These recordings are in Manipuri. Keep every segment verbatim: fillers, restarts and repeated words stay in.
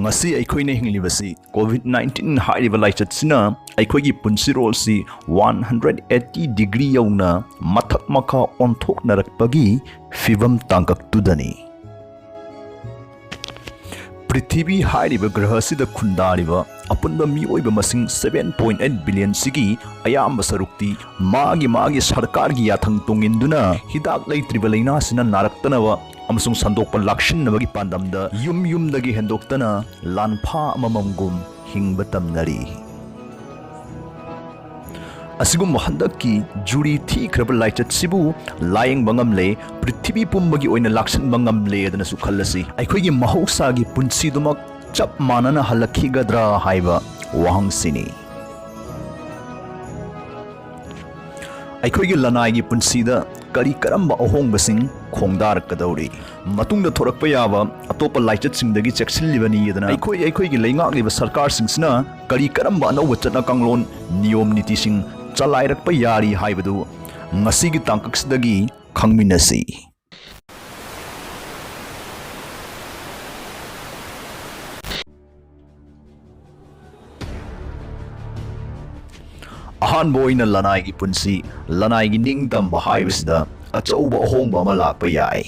ꯉꯁꯤ ꯑꯩꯈꯣꯏꯅ ꯍꯤꯡꯂꯤꯕꯁꯤ ꯀꯣꯚꯤꯗ ꯅꯥꯏꯟꯇꯤꯟ ꯍꯥꯏꯔꯤꯕ ꯂꯥꯏꯆꯠꯁꯤꯅ ꯑꯩꯈꯣꯏꯒꯤ ꯄꯨꯟꯁꯤꯔꯣꯜꯁꯤ ꯋꯥꯟ ꯍꯟꯗ꯭ꯔꯦꯗ ꯑꯩꯠꯇꯤ ꯗꯤꯒ꯭ꯔꯤ ꯌꯧꯅ ꯃꯊꯛ ꯃꯈꯥ ꯑꯣꯟꯊꯣꯛꯅꯔꯛꯄꯒꯤ ꯐꯤꯕꯝ ꯇꯥꯡꯀꯛꯇꯨꯗꯅꯤ꯫ ꯄ꯭ꯔꯤꯊꯤꯕꯤ ꯍꯥꯏꯔꯤꯕ ꯒ꯭ꯔꯍꯁꯤꯗ ꯈꯨꯟꯗꯥꯔꯤꯕ ꯑꯄꯨꯟꯕ ꯃꯤꯑꯣꯏꯕ ꯃꯁꯤꯡ ꯁꯚꯦꯟ ꯄꯣꯏꯟ ꯑꯩꯠ ꯕꯤꯂꯤꯌꯟꯁꯤꯒꯤ ꯑꯌꯥꯝꯕ ꯁꯔꯨꯛꯇꯤ ꯃꯥꯒꯤ ꯃꯥꯒꯤ ꯁꯔꯀꯥꯔꯒꯤ ꯌꯥꯊꯪ ꯇꯣꯡꯏꯟꯗꯨꯅ ꯍꯤꯗꯥꯛ ꯂꯩꯇ꯭ꯔꯤꯕ ꯂꯥꯏꯅꯥꯁꯤꯅ ꯅꯥꯔꯛꯇꯅꯕ ꯑꯃꯁꯨꯡ ꯁꯟꯗꯣꯛꯄ ꯂꯥꯛꯁꯤꯟꯅꯕꯒꯤ ꯄꯥꯟꯗꯝꯗ ꯌꯨꯝ ꯌꯨꯝꯗꯒꯤ ꯍꯦꯟꯗꯣꯛꯇꯅ ꯂꯥꯟꯐꯥ ꯑꯃꯃꯝꯒꯨꯝ ꯍꯤꯡꯕ ꯇꯝꯅꯔꯤ꯫ ꯑꯁꯤꯒꯨꯝꯕ ꯍꯟꯗꯛꯀꯤ ꯖꯨꯔꯤ ꯊꯤꯈ꯭ꯔꯕ ꯂꯥꯏꯆꯠꯁꯤꯕꯨ ꯂꯥꯌꯦꯡꯕ ꯉꯝꯂꯦ, ꯄ꯭ꯔꯤꯊꯤꯕꯤ ꯄꯨꯝꯕꯒꯤ ꯑꯣꯏꯅ ꯂꯥꯛꯁꯤꯟꯕ ꯉꯝꯂꯦ ꯑꯗꯨꯅꯁꯨ ꯈꯜꯂꯁꯤ꯫ ꯑꯩꯈꯣꯏꯒꯤ ꯃꯍꯧꯁꯥꯒꯤ ꯄꯨꯟꯁꯤꯗꯨꯃꯛ ꯆꯞ ꯃꯥꯟꯅꯅ ꯍꯜꯂꯛꯈꯤꯒꯗ꯭ꯔꯥ ꯍꯥꯏꯕ ꯋꯥꯍꯪꯁꯤꯅꯤ꯫ ꯑꯩꯈꯣꯏꯒꯤ ꯂꯅꯥꯏꯒꯤ ꯄꯨꯟꯁꯤꯗ ꯀꯔꯤ ꯀꯔꯝꯕ ꯑꯍꯣꯡꯕꯁꯤꯡ ꯈꯣꯡꯗꯥꯔꯛꯀꯗꯧꯔꯤ? ꯃꯇꯨꯡꯗ ꯊꯣꯔꯛꯄ ꯌꯥꯕ ꯑꯇꯣꯞꯄ ꯂꯥꯏꯆꯠꯁꯤꯡꯗꯒꯤ ꯆꯦꯛꯁꯤꯜꯂꯤꯕꯅꯤ ꯑꯗꯨꯅ ꯑꯩꯈꯣꯏ ꯑꯩꯈꯣꯏꯒꯤ ꯂꯩꯉꯥꯛꯂꯤꯕ ꯁꯔꯀꯥꯔꯁꯤꯡꯁꯤꯅ ꯀꯔꯤ ꯀꯔꯝꯕ ꯑꯅꯧꯕ ꯆꯠꯅ ꯀꯥꯡꯂꯣꯟ, ꯅꯤꯌꯣꯝ ꯅꯤꯇꯤꯁꯤꯡ ꯆꯂꯥꯏꯔꯛꯄ ꯌꯥꯔꯤ ꯍꯥꯏꯕꯗꯨ ꯉꯁꯤꯒꯤ ꯇꯥꯡꯀꯛꯁꯤꯗꯒꯤ ꯈꯪꯃꯤꯟꯅꯁꯤ꯫ ꯑꯍꯥꯟꯕ ꯑꯣꯏꯅ ꯂꯅꯥꯏꯒꯤ ꯄꯨꯟꯁꯤ, ꯂꯅꯥꯏꯒꯤ ꯅꯤꯡꯇꯝꯕ ꯍꯥꯏꯕꯁꯤꯗ ꯑꯆꯧꯕ ꯑꯍꯣꯡꯕ ꯑꯃ ꯂꯥꯛꯄ ꯌꯥꯏ꯫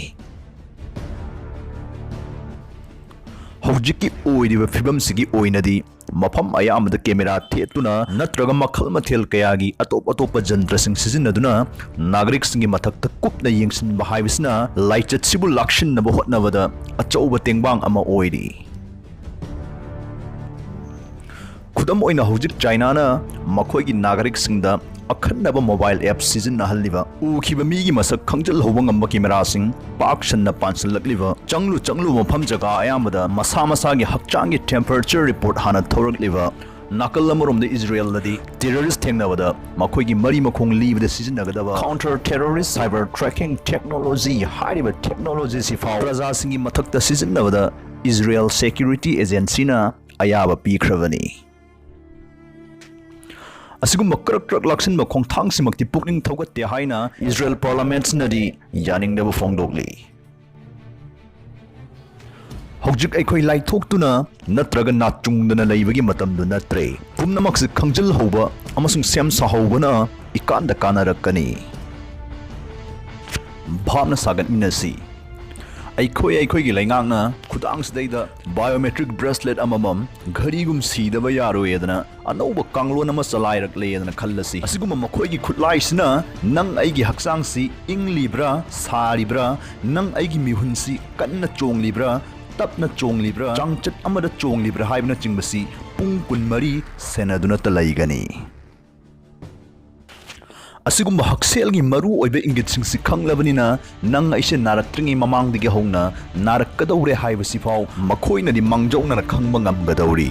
ꯍꯧꯖꯤꯛꯀꯤ ꯑꯣꯏꯔꯤꯕ ꯐꯤꯕꯝꯁꯤꯒꯤ ꯑꯣꯏꯅꯗꯤ ꯃꯐꯝ ꯑꯌꯥꯝꯕꯗ ꯀꯦꯃꯦꯔꯥ ꯊꯦꯠꯇꯨꯅ ꯅꯠꯇ꯭ꯔꯒ ꯃꯈꯜ ꯃꯊꯦꯜ ꯀꯌꯥꯒꯤ ꯑꯇꯣꯞ ꯑꯇꯣꯞꯄ ꯖꯟꯇ꯭ꯔꯁꯤꯡ ꯁꯤꯖꯤꯟꯅꯗꯨꯅ ꯅꯥꯒꯔꯤꯛꯁꯤꯡꯒꯤ ꯃꯊꯛꯇ ꯀꯨꯞꯅ ꯌꯦꯡꯁꯤꯟꯕ ꯍꯥꯏꯕꯁꯤꯅ ꯂꯥꯏꯆꯠꯁꯤꯕꯨ ꯂꯥꯛꯁꯤꯟꯅꯕ ꯍꯣꯠꯅꯕꯗ ꯑꯆꯧꯕ ꯇꯦꯡꯕꯥꯡ ꯑꯃ ꯑꯣꯏꯔꯤ꯫ ꯈꯨꯗꯝ ꯑꯣꯏꯅ, ꯍꯧꯖꯤꯛ ꯆꯥꯏꯅꯥꯅ ꯃꯈꯣꯏꯒꯤ ꯅꯥꯒꯔꯤꯛꯁꯤꯡꯗ ꯑꯈꯟꯅꯕ ꯃꯣꯕꯥꯏꯜ ꯑꯦꯞ ꯁꯤꯖꯤꯟꯅꯍꯜꯂꯤꯕ, ꯎꯈꯤꯕ ꯃꯤꯒꯤ ꯃꯁꯛ ꯈꯪꯖꯤꯜꯍꯧꯕ ꯉꯝꯕ ꯀꯦꯃꯦꯔꯥꯁꯤꯡ ꯄꯥꯛ ꯁꯟꯅ ꯄꯥꯟꯁꯤꯜꯂꯛꯂꯤꯕ, ꯆꯪꯂꯨ ꯆꯪꯂꯨ ꯃꯐꯝ ꯖꯒꯥ ꯑꯌꯥꯝꯕꯗ ꯃꯁꯥ ꯃꯁꯥꯒꯤ ꯍꯛꯆꯥꯡꯒꯤ temperature report ꯍꯥꯟꯅ ꯊꯧꯔꯛꯂꯤꯕ, ꯅꯥꯀꯜ ꯑꯃꯔꯣꯝꯗ ꯏꯖꯔꯦꯜꯗꯗꯤ ꯇꯦꯔꯣꯔꯤꯁ ꯊꯦꯡꯅꯕꯗ ꯃꯈꯣꯏꯒꯤ ꯃꯔꯤ ꯃꯈꯣꯡ ꯂꯤꯕꯗ ꯁꯤꯖꯤꯟꯅꯒꯗꯕ counter terrorist cyber tracking technology ꯍꯥꯏꯔꯤꯕ technology ꯁꯤ ꯐꯥꯎ ꯄ꯭ꯔꯖꯥꯁꯤꯡꯒꯤ ꯃꯊꯛꯇ ꯁꯤꯖꯤꯟꯅꯕꯗ ꯏꯖꯔꯦꯜ security agency ꯅ ꯑꯌꯥꯕ ꯄꯤꯈ꯭ꯔꯕꯅꯤ꯫ ꯑꯁꯤꯒꯨꯝꯕ ꯀ꯭ꯔꯛ ꯀ꯭ꯔꯛ ꯂꯥꯛꯁꯤꯟꯕ ꯈꯣꯡꯊꯥꯡꯁꯤꯃꯛꯇꯤ ꯄꯨꯛꯅꯤꯡ ꯊꯧꯒꯠꯇꯦ ꯍꯥꯏꯅ ꯏꯖꯔꯦꯜ ꯄꯥꯔꯂꯥꯃꯦꯟꯠꯅꯗꯤ ꯌꯥꯅꯤꯡꯗꯕ ꯐꯣꯡꯗꯣꯛꯂꯤ꯫ ꯍꯧꯖꯤꯛ ꯍꯧꯖꯤꯛ ꯑꯩꯈꯣꯏ ꯂꯥꯏꯊꯣꯛꯇꯨꯅ ꯅꯠꯇ꯭ꯔꯒ ꯅꯥꯆꯨꯡꯗꯅ ꯂꯩꯕꯒꯤ ꯃꯇꯝꯗꯨ ꯅꯠꯇ꯭ꯔꯦ꯫ ꯄꯨꯝꯅꯃꯛꯁꯤ ꯈꯪꯖꯤꯜꯍꯧꯕ ꯑꯃꯁꯨꯡ ꯁꯦꯝ ꯁꯥꯍꯧꯕꯅ ꯏꯀꯥꯟꯗ ꯀꯥꯟꯅꯔꯛꯀꯅꯤ꯫ ꯚꯥꯞꯅ ꯁꯥꯒꯠꯃꯤꯟꯅꯁꯤ꯫ ꯑꯩꯈꯣꯏ ꯑꯩꯈꯣꯏꯒꯤ ꯂꯩꯉꯥꯛꯅ ꯈꯨꯗꯥꯡꯁꯤꯗꯩꯗ biometric bracelet ꯑꯃꯃꯝ, ꯘꯔꯤꯒꯨꯝ ꯁꯤꯗꯕ ꯌꯥꯔꯣꯏꯗꯅ ꯑꯅꯧꯕ ꯀꯥꯡꯂꯣꯟ ꯑꯃ ꯆꯂꯥꯏꯔꯛꯂꯦꯗꯅ ꯈꯜꯂꯁꯤ꯫ ꯑꯁꯤꯒꯨꯝꯕ ꯃꯈꯣꯏꯒꯤ ꯈꯨꯠꯂꯥꯏꯁꯤꯅ ꯅꯪ ꯑꯩꯒꯤ ꯍꯛꯆꯥꯡꯁꯤ ꯏꯪꯂꯤꯕ꯭ꯔꯥ, ꯁꯥꯔꯤꯕ꯭ꯔꯥ, ꯅꯪ ꯑꯩꯒꯤ ꯃꯤꯍꯨꯟꯁꯤ ꯀꯟꯅ ꯆꯣꯡꯂꯤꯕ꯭ꯔꯥ, ꯇꯞꯅ ꯆꯣꯡꯂꯤꯕ꯭ꯔꯥ, ꯆꯥꯡꯆꯠ ꯑꯃꯗ ꯆꯣꯡꯂꯤꯕ꯭ꯔꯥ ꯍꯥꯏꯕꯅꯆꯤꯡꯕꯁꯤ ꯄꯨꯡ ꯀꯨꯟꯃꯔꯤ ꯁꯦꯟꯅꯗꯨꯅꯇ ꯂꯩꯒꯅꯤ꯫ ꯑꯁꯤꯒꯨꯝꯕ ꯍꯛꯁꯦꯜꯒꯤ ꯃꯔꯨ ꯑꯣꯏꯕ ꯏꯪꯒꯤꯠꯁꯤꯡꯁꯤ ꯈꯪꯂꯕꯅꯤꯅ, ꯅꯪ ꯑꯩꯁꯦ ꯅꯥꯔꯛꯇ꯭ꯔꯤꯉꯩ ꯃꯃꯥꯡꯗꯒꯤ ꯍꯧꯅ ꯅꯥꯔꯛꯀꯗꯧꯔꯦ ꯍꯥꯏꯕꯁꯤꯐꯥꯎ ꯃꯈꯣꯏꯅꯗꯤ ꯃꯥꯡꯖꯧꯅꯅ ꯈꯪꯕ ꯉꯝꯒꯗꯧꯔꯤ꯫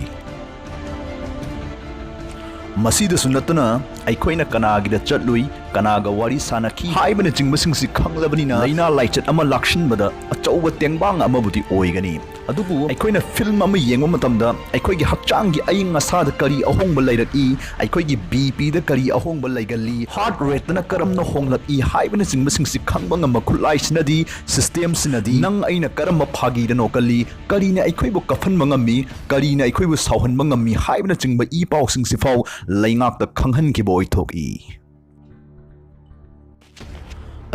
ꯃꯁꯤꯗꯁꯨ ꯅꯠꯇꯅ, ꯑꯩꯈꯣꯏꯅ ꯀꯅꯥꯒꯤꯗ ꯆꯠꯂꯨꯏ, ꯀꯅꯥꯒ ꯋꯥꯔꯤ ꯁꯥꯟꯅꯈꯤ ꯍꯥꯏꯕꯅꯆꯤꯡꯕꯁꯤꯡꯁꯤ ꯈꯪꯂꯕꯅꯤꯅ, ꯂꯥꯏꯅꯥ ꯂꯥꯏꯆꯠ ꯑꯃ ꯂꯥꯛꯁꯤꯟꯕꯗ ꯑꯆꯧꯕ ꯇꯦꯡꯕꯥꯡ ꯑꯃꯕꯨꯗꯤ ꯑꯣꯏꯒꯅꯤ꯫ ꯑꯗꯨꯕꯨ ꯑꯩꯈꯣꯏꯅ ꯐꯤꯜꯝ ꯑꯃ ꯌꯦꯡꯕ ꯃꯇꯝꯗ ꯑꯩꯈꯣꯏꯒꯤ ꯍꯛꯆꯥꯡꯒꯤ ꯑꯏꯪ ꯑꯁꯥꯗ ꯀꯔꯤ ꯑꯍꯣꯡꯕ ꯂꯩꯔꯛꯏ, ꯑꯩꯈꯣꯏꯒꯤ ꯕꯤ ꯄꯤꯗ ꯀꯔꯤ ꯑꯍꯣꯡꯕ ꯂꯩꯒꯜꯂꯤ, ꯍꯥꯔꯠ ꯔꯦꯠꯇꯅ ꯀꯔꯝꯅ ꯍꯣꯡꯂꯛꯏ ꯍꯥꯏꯕꯅꯆꯤꯡꯕꯁꯤꯡꯁꯤ ꯈꯪꯕ ꯉꯝꯕ ꯈꯨꯠꯂꯥꯏꯁꯤꯅꯗꯤ, ꯁꯤꯁꯇꯦꯝꯁꯤꯅꯗꯤ ꯅꯪ ꯑꯩꯅ ꯀꯔꯝꯕ ꯐꯥꯒꯤꯗ ꯅꯣꯛꯀꯜꯂꯤ, ꯀꯔꯤꯅ ꯑꯩꯈꯣꯏꯕꯨ ꯀꯞꯍꯟꯕ ꯉꯝꯃꯤ, ꯀꯔꯤꯅ ꯑꯩꯈꯣꯏꯕꯨ ꯁꯥꯎꯍꯟꯕ ꯉꯝꯃꯤ ꯍꯥꯏꯕꯅꯆꯤꯡꯕ ꯏ ꯄꯥꯎꯁꯤꯡꯁꯤꯐꯥꯎ ꯂꯩꯉꯥꯛꯇ ꯈꯪꯍꯟꯈꯤꯕ ꯑꯣꯏꯊꯣꯛꯏ꯫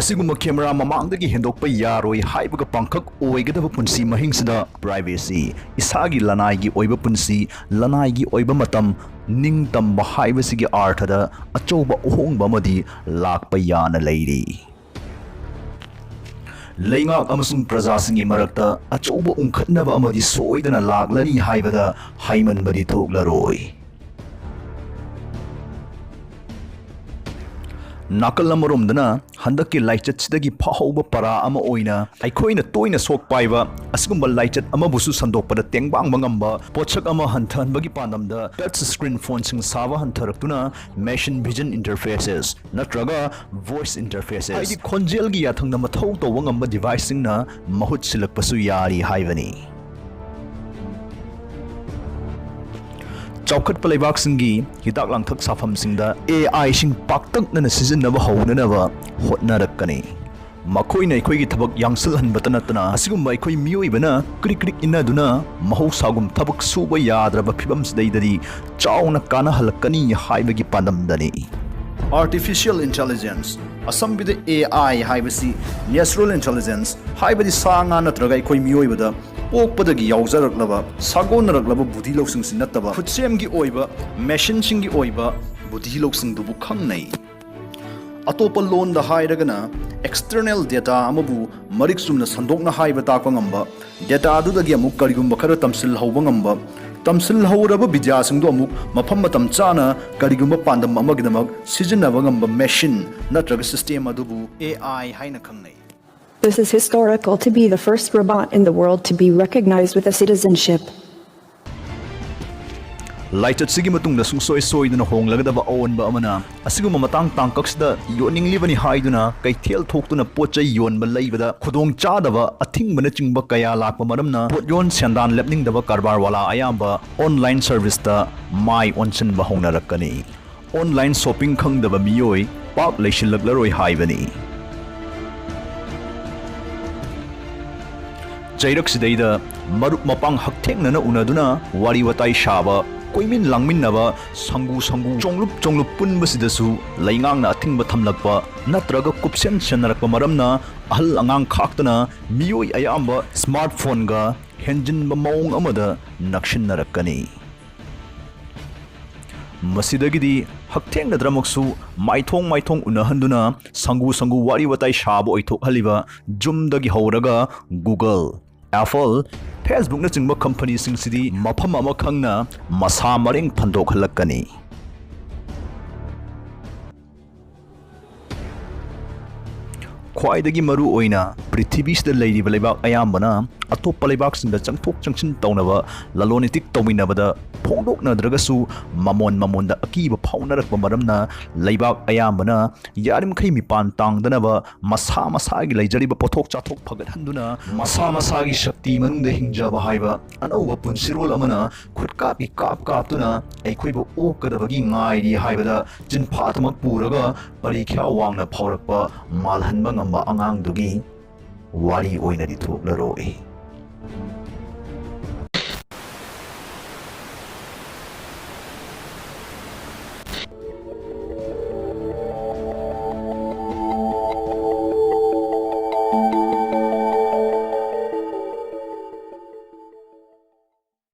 ꯑꯁꯤꯒꯨꯝꯕ ꯀꯦꯃꯦꯔꯥ ꯃꯃꯥꯡꯗꯒꯤ ꯍꯦꯟꯗꯣꯛꯄ ꯌꯥꯔꯣꯏ ꯍꯥꯏꯕꯒ ꯄꯥꯡꯈꯛ ꯑꯣꯏꯒꯗꯕ ꯄꯨꯟꯁꯤ ꯃꯍꯤꯡꯁꯤꯗ privacy, ꯏꯁꯥꯒꯤ ꯂꯅꯥꯏꯒꯤ ꯑꯣꯏꯕ ꯄꯨꯟꯁꯤ, ꯂꯅꯥꯏꯒꯤ ꯑꯣꯏꯕ ꯃꯇꯝ, ꯅꯤꯡꯇꯝꯕ ꯍꯥꯏꯕꯁꯤꯒꯤ ꯑꯥꯔꯊꯗ ꯑꯆꯧꯕ ꯑꯍꯣꯡꯕ ꯑꯃꯗꯤ ꯂꯥꯛꯄ ꯌꯥꯅ ꯂꯩꯔꯤ꯫ ꯂꯩꯉꯥꯛ ꯑꯃꯁꯨꯡ ꯄ꯭ꯔꯖꯥꯁꯤꯡꯒꯤ ꯃꯔꯛꯇ ꯑꯆꯧꯕ ꯎꯪꯈꯠꯅꯕ ꯑꯃꯗꯤ ꯁꯣꯏꯗꯅ ꯂꯥꯛꯂꯅꯤ ꯍꯥꯏꯕꯗ ꯍꯥꯏꯃꯟꯕꯗꯤ ꯊꯣꯛꯂꯔꯣꯏ꯫ ꯅꯥꯀꯜ ꯑꯃꯔꯣꯝꯗꯅ, ꯍꯟꯗꯛꯀꯤ ꯂꯥꯏꯆꯠꯁꯤꯗꯒꯤ ꯐꯍꯧꯕ ꯄꯔꯥ ꯑꯃ ꯑꯣꯏꯅ ꯑꯩꯈꯣꯏꯅ ꯇꯣꯏꯅ ꯁꯣꯛ ꯄꯥꯏꯕ ꯑꯁꯤꯒꯨꯝꯕ ꯂꯥꯏꯆꯠ ꯑꯃꯕꯨꯁꯨ ꯁꯟꯗꯣꯛꯄꯗ ꯇꯦꯡꯕꯥꯡꯕ ꯉꯝꯕ ꯄꯣꯠꯁꯛ ꯑꯃ ꯍꯟꯊꯍꯟꯕꯒꯤ ꯄꯥꯟꯗꯝꯗ touch screen phoneꯁꯤꯡ ꯁꯥꯕ ꯍꯟꯊꯔꯛꯇꯨꯅ machine vision interfaces ꯅꯠꯇ꯭ꯔꯒ voice interfaces, ꯍꯥꯏꯗꯤ ꯈꯣꯟꯖꯦꯜꯒꯤ ꯌꯥꯊꯪꯗ ꯃꯊꯧ ꯇꯧꯕ ꯉꯝꯕ deviceꯁꯤꯡꯅ ꯃꯍꯨꯠ ꯁꯤꯜꯂꯛꯄꯁꯨ ꯌꯥꯔꯤ ꯍꯥꯏꯕꯅꯤ꯫ ꯆꯥꯎꯈꯠꯄ ꯂꯩꯕꯥꯛꯁꯤꯡꯒꯤ ꯍꯤꯗꯥꯛ ꯂꯥꯡꯊꯛ ꯁꯥꯐꯝꯁꯤꯡꯗ AIꯁꯤꯡ ꯄꯥꯛꯇꯛꯅꯅ ꯁꯤꯖꯤꯟꯅꯕ ꯍꯧꯅꯅꯕ ꯍꯣꯠꯅꯔꯛꯀꯅꯤ꯫ ꯃꯈꯣꯏꯅ ꯑꯩꯈꯣꯏꯒꯤ ꯊꯕꯛ ꯌꯥꯡꯁꯤꯜꯍꯟꯕꯇ ꯅꯠꯇꯅ, ꯑꯁꯤꯒꯨꯝꯕ ꯑꯩꯈꯣꯏ ꯃꯤꯑꯣꯏꯕꯅ ꯀ꯭ꯔꯤꯛ ꯀ꯭ꯔꯤꯛ ꯏꯟꯅꯗꯨꯅ ꯃꯍꯧꯁꯥꯒꯨꯝ ꯊꯕꯛ ꯁꯨꯕ ꯌꯥꯗ꯭ꯔꯕ ꯐꯤꯕꯝꯁꯤꯗꯩꯗꯗꯤ ꯆꯥꯎꯅ ꯀꯥꯟꯅꯍꯜꯂꯛꯀꯅꯤ ꯍꯥꯏꯕꯒꯤ ꯄꯥꯟꯗꯝꯗꯅꯤ꯫ Artificial Intelligence, ꯑꯁꯝꯕꯤꯗ A I ꯍꯥꯏꯕꯁꯤ Natural Intelligence, ꯍꯥꯏꯕꯗꯤ ꯁꯥ ꯉꯥ ꯅꯠꯇ꯭ꯔꯒ ꯑꯩꯈꯣꯏ ꯃꯤꯑꯣꯏꯕꯗ ꯄꯣꯛꯄꯗꯒꯤ ꯌꯥꯎꯖꯔꯛꯂꯕ, ꯁꯥꯒꯣꯟꯅꯔꯛꯂꯕ ꯕꯨꯙꯤ ꯂꯧꯁꯤꯡꯁꯤ ꯅꯠꯇꯕ, ꯈꯨꯠꯁꯦꯝꯒꯤ ꯑꯣꯏꯕ, ꯃꯦꯁꯤꯟꯁꯤꯡꯒꯤ ꯑꯣꯏꯕ ꯕꯨꯙꯤ ꯂꯧꯁꯤꯡꯗꯨꯕꯨ ꯈꯪꯅꯩ꯫ ꯑꯇꯣꯞꯄ ꯂꯣꯟꯗ ꯍꯥꯏꯔꯒꯅ, external data ꯑꯃꯕꯨ ꯃꯔꯤꯛ ꯆꯨꯝꯅ ꯁꯟꯗꯣꯛꯅ ꯍꯥꯏꯕ ꯇꯥꯛꯄ ꯉꯝꯕ, data ꯑꯗꯨꯗꯒꯤ ꯑꯃꯨꯛ ꯀꯔꯤꯒꯨꯝꯕ ꯈꯔ ꯇꯝꯁꯤꯜꯍꯧꯕ ꯉꯝꯕ, ꯇꯝꯁꯤꯜꯍꯧꯔꯕ ꯕꯤꯗ꯭ꯌꯥꯁꯤꯡꯗꯨ ꯑꯃꯨꯛ ꯃꯐꯝ ꯃꯇꯝ ꯆꯥꯅ ꯀꯔꯤꯒꯨꯝꯕ ꯄꯥꯟꯗꯝ ꯑꯃꯒꯤꯗꯃꯛ ꯁꯤꯖꯤꯟꯅꯕ ꯉꯝꯕ machine ꯅꯠꯇ꯭ꯔꯒ system ꯑꯗꯨꯕꯨ A I ꯍꯥꯏꯅ ꯈꯪꯅꯩ꯫ This is historical to be the first robot in the world to be recognized with a citizenship. ꯂꯥꯏꯆꯠꯁꯤꯒꯤ ꯃꯇꯨꯡꯗ ꯁꯨꯡꯁꯣꯏ ꯁꯣꯏꯗꯅ ꯍꯣꯡꯂꯒꯗꯕ ꯑꯑꯣꯟꯕ ꯑꯃꯅ, ꯑꯁꯤꯒꯨꯝꯕ ꯃꯇꯥꯡ ꯇꯥꯡꯀꯛꯁꯤꯗ ꯌꯣꯟꯅꯤꯡꯂꯤꯕꯅꯤ ꯍꯥꯏꯗꯨꯅ ꯀꯩꯊꯦꯜ ꯊꯣꯛꯇꯨꯅ ꯄꯣꯠ ꯆꯩ ꯌꯣꯟꯕ ꯂꯩꯕꯗ ꯈꯨꯗꯣꯡ ꯆꯥꯗꯕ ꯑꯊꯤꯡꯕꯅꯆꯤꯡꯕ ꯀꯌꯥ ꯂꯥꯛꯄ ꯃꯔꯝꯅ, ꯄꯣꯠ ꯌꯣꯟ ꯁꯦꯟꯗꯥꯟ ꯂꯦꯞꯅꯤꯡꯗꯕ ꯀꯔꯕꯥꯔ ꯋꯥꯂꯥ ꯑꯌꯥꯝꯕ online service ꯇ ꯃꯥꯏ ꯑꯣꯟꯁꯤꯟꯕ ꯍꯧꯅꯔꯛꯀꯅꯤ꯫ Online shopping ꯈꯪꯗꯕ ꯃꯤꯑꯣꯏ ꯄꯥꯛ ꯂꯩꯁꯤꯜꯂꯛꯂꯔꯣꯏ ꯍꯥꯏꯕꯅꯤ꯫ ꯆꯩꯔꯛꯁꯤꯗꯩꯗ ꯃꯔꯨꯞ ꯃꯄꯥꯡ ꯍꯛꯊꯦꯡꯅꯅ ꯎꯅꯗꯨꯅ ꯋꯥꯔꯤ ꯋꯥꯇꯥꯏ ꯁꯥꯕ, ꯀꯣꯏꯃꯤꯟ ꯂꯥꯡꯃꯤꯟꯅꯕ, ꯁꯪꯒꯨ ꯁꯪꯒꯨ, ꯆꯣꯡꯂꯨꯞ ꯆꯣꯡꯂꯨꯞ ꯄꯨꯟꯕꯁꯤꯗꯁꯨ ꯂꯩꯉꯥꯛꯅ ꯑꯊꯤꯡꯕ ꯊꯝꯂꯛꯄ ꯅꯠꯇ꯭ꯔꯒ ꯀꯨꯞꯁꯦꯟ ꯁꯦꯟꯅꯔꯛꯄ ꯃꯔꯝꯅ, ꯑꯍꯜ ꯑꯉꯥꯡ ꯈꯥꯛꯇꯅ ꯃꯤꯑꯣꯏ ꯑꯌꯥꯝꯕ smartphone ꯒ ꯍꯦꯟꯖꯤꯟꯕ ꯃꯑꯣꯡ ꯑꯃꯗ ꯅꯛꯁꯤꯟꯅꯔꯛꯀꯅꯤ꯫ ꯃꯁꯤꯗꯒꯤꯗꯤ ꯍꯛꯊꯦꯡꯅꯗ꯭ꯔꯃꯛꯁꯨ ꯃꯥꯏꯊꯣꯡ ꯃꯥꯏꯊꯣꯡ ꯎꯅꯍꯟꯗꯨꯅ ꯁꯪꯒꯨ ꯁꯪꯒꯨ ꯋꯥꯔꯤ ꯋꯥꯇꯥꯏ ꯁꯥꯕ ꯑꯣꯏꯊꯣꯛꯍꯜꯂꯤꯕ Zoom ꯗꯒꯤ ꯍꯧꯔꯒ Google, Apple, Facebook ꯅꯆꯤꯡꯕ company ꯁꯤꯡꯁꯤꯗꯤ ꯃꯐꯝ ꯑꯃ ꯈꯪꯅ ꯃꯁꯥ ꯃꯔꯦꯡ ꯐꯟꯗꯣꯛꯍꯜꯂꯛꯀꯅꯤ꯫ ꯈ꯭ꯋꯥꯏꯗꯒꯤ ꯃꯔꯨ ꯑꯣꯏꯅ, ꯄ꯭ꯔꯤꯊꯤꯕꯤꯁꯤꯗ ꯂꯩꯔꯤꯕ ꯂꯩꯕꯥꯛ ꯑꯌꯥꯝꯕꯅ ꯑꯇꯣꯞꯄ ꯂꯩꯕꯥꯛꯁꯤꯡꯗ ꯆꯪꯊꯣꯛ ꯆꯪꯁꯤꯟ ꯇꯧꯅꯕ, ꯂꯂꯣꯟ ꯏꯇꯤꯛ ꯇꯧꯃꯤꯟꯅꯕꯗ ꯐꯣꯡꯗꯣꯛꯅꯗ꯭ꯔꯒꯁꯨ, ꯃꯃꯣꯟ ꯃꯃꯣꯟꯗ ꯑꯀꯤꯕ ꯐꯥꯎꯅꯔꯛꯄ ꯃꯔꯝꯅ, ꯂꯩꯕꯥꯛ ꯑꯌꯥꯝꯕꯅ ꯌꯥꯔꯤꯃꯈꯩ ꯃꯤꯄꯥꯟ ꯇꯥꯡꯗꯅꯕ, ꯃꯁꯥ ꯃꯁꯥꯒꯤ ꯂꯩꯖꯔꯤꯕ ꯄꯣꯠꯊꯣꯛ ꯆꯥꯊꯣꯛ ꯐꯒꯠꯍꯟꯗꯨꯅ, ꯃꯁꯥ ꯃꯁꯥꯒꯤ ꯁꯛꯇꯤ ꯃꯅꯨꯡꯗ ꯍꯤꯡꯖꯕ ꯍꯥꯏꯕ ꯑꯅꯧꯕ ꯄꯨꯟꯁꯤꯔꯣꯜ ꯑꯃꯅ ꯈꯨꯠꯀꯥꯞꯄꯤ ꯀꯥꯞ ꯀꯥꯞꯇꯨꯅ ꯑꯩꯈꯣꯏꯕꯨ ꯑꯣꯛꯀꯗꯕꯒꯤ ꯉꯥꯏꯔꯤ ꯍꯥꯏꯕꯗ ꯆꯤꯟꯐꯥ ꯊꯃꯛ ꯄꯨꯔꯒ ꯄꯔꯤꯈ꯭ꯌꯥ ꯋꯥꯡꯅ ꯐꯥꯎꯔꯛꯄ ꯃꯥꯜꯍꯟꯕ ꯉꯝꯕ ꯆꯠꯄ ꯑꯉꯥꯡꯗꯨꯒꯤ ꯋꯥꯔꯤ ꯑꯣꯏꯅꯗꯤ ꯊꯣꯛꯂꯔꯣꯏ꯫